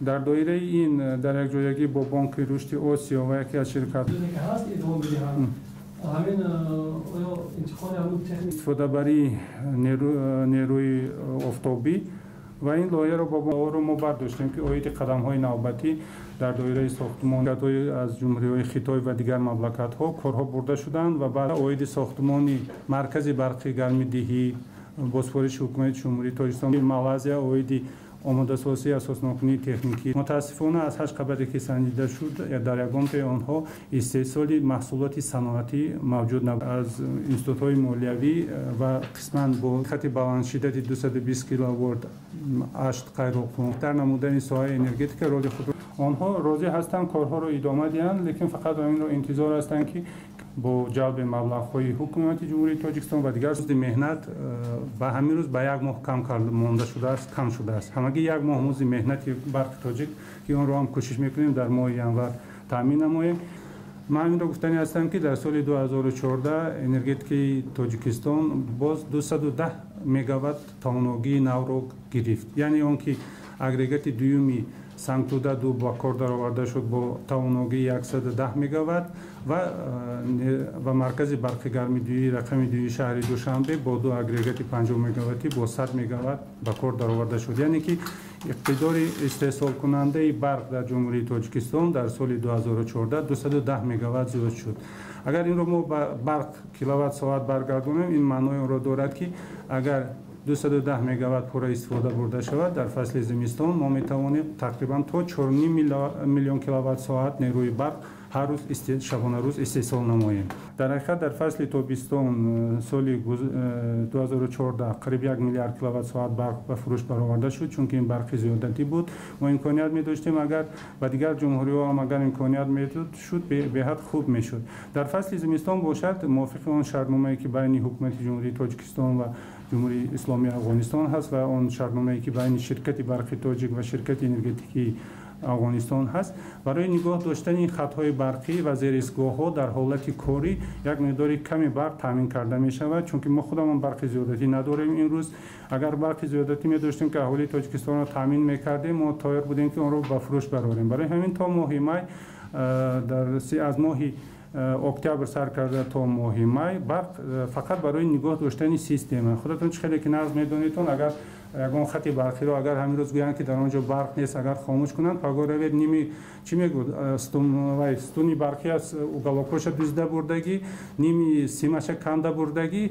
Дар доираи ин дар якҷоягӣ бо Бонки Рушди Осиё ва яке аз ширкат истифодабарии нерӯи офтобӣ ва ин лоиҳаро бо мо бардоштем, ки оиди қадамҳои навбатӣ дар доираи сохтмон аз ҷумҳуриҳои Хитой ва дигар мамлакатҳо корҳо бурда шуданд ва баъд оиди сохтмони маркази барқи гармидиҳӣ бо супориши ҳукумати Ҷумҳурии Тоҷикистон Малайзия оиди омодасозии асоснокунии техникӣ. Мутаассифона, аз 8 қабате ки санҷида шуд, дар ягонтаи онҳо истеҳсоли маҳсулоти саноатӣ мавҷуд набуд. Аз институтҳои молиявӣ ва қисман бо хати баландшиддати 220 киловолт 8 Қайроққум дар намудани соҳаи энергетика роли худро. Онҳо розӣ ҳастанд корҳоро идома диҳанд, лекин фақат инро интизор ҳастанд, ки бо ҷалби маблағҳои ҳукумати Ҷумҳурии Тоҷикистон ва дигар музди меҳнат ба ҳамин рӯз ба як моҳ кам монда шудааст, кам шудааст. Ҳамагӣ як моҳ музди меҳнати Барқи Тоҷик, ки онро ҳам кӯшиш мекунем дар моҳи январ таъмин намоем. Ман инро гуфтанӣ ҳастам, ки дар соли 2014 энергетикаи Тоҷикистон боз 210 мегаватт тавоногии навро гирифт, яъне он ки агрегати дуюми Сангтуда 2 ба кор дароварда шуд бо тавоногии 110 мегаватт ва маркази барқи гармидиҳии рақами дуюми шаҳри Душанбе бо ду агрегати 50 мегаваттӣ бо 100 мегаватт ба кор дароварда шуд. Яъне ки иқтидори истеҳсолкунандаи барқ дар Ҷумҳурии Тоҷикистон дар соли 2014 210 мегаватт зиёд шуд. Агар инро мо ба барқ киловатт соат баргардонем, ин маънои онро дорад, ки агар 210 мегаватт пурра истифода бурда шавад, дар фасли зимистон мо метавонем тақрибан то 4,5 миллион киловатт соат нерӯи барқ ҳар рӯз, шабонарӯз истеҳсол намоем. Дар ҳақиқат, дар фасли тобистон соли 2014 қариб 1 миллиард киловатт соат барқ ба фурӯш бароварда шуд, чунки ин барқи зиёдатӣ буд. Мо имконият медоштем, агар ба дигар ҷумҳуриҳо ҳам агар имконият мешуд, беҳад хуб мешуд. Дар фасли зимистон бошад, мувофиқи он шартномае, ки байни ҳукумати Ҷумҳурии Тоҷикистон ва Ҷумҳурии Исломии Афғонистон ҳаст ва он шартномае, ки байни ширкати Барқи Тоҷик ва ширкати энергетикии Афғонистон ҳаст, барои нигоҳ доштани хатҳои барқӣ ва зеристгоҳҳо дар ҳолати корӣ як миқдори ками барқ таъмин карда мешавад, чунки мо худамон барқи зиёдатӣ надорем имрӯз. Агар барқи зиёдатӣ медоштем, ки аҳолии Тоҷикистонро таъмин мекардем, мо тайёр будем, ки онро ба фурӯш барорем. Барои ҳамин то моҳи май, аз моҳи октябр сар карда то моҳи май барқ фақат барои нигоҳ доштани система. Худатон чӣ хеле ки нағз медонедтон, агар ягон хати барқиро агар ҳамин рӯз гӯянд, ки дар он ҷо барқ нест, агар хомӯш кунанд, пагоҳ равед, ними чӣ мегӯд, стуни барқӣ аз уголокоша дуздида бурдагӣ, ними симаша канда бурдагӣ.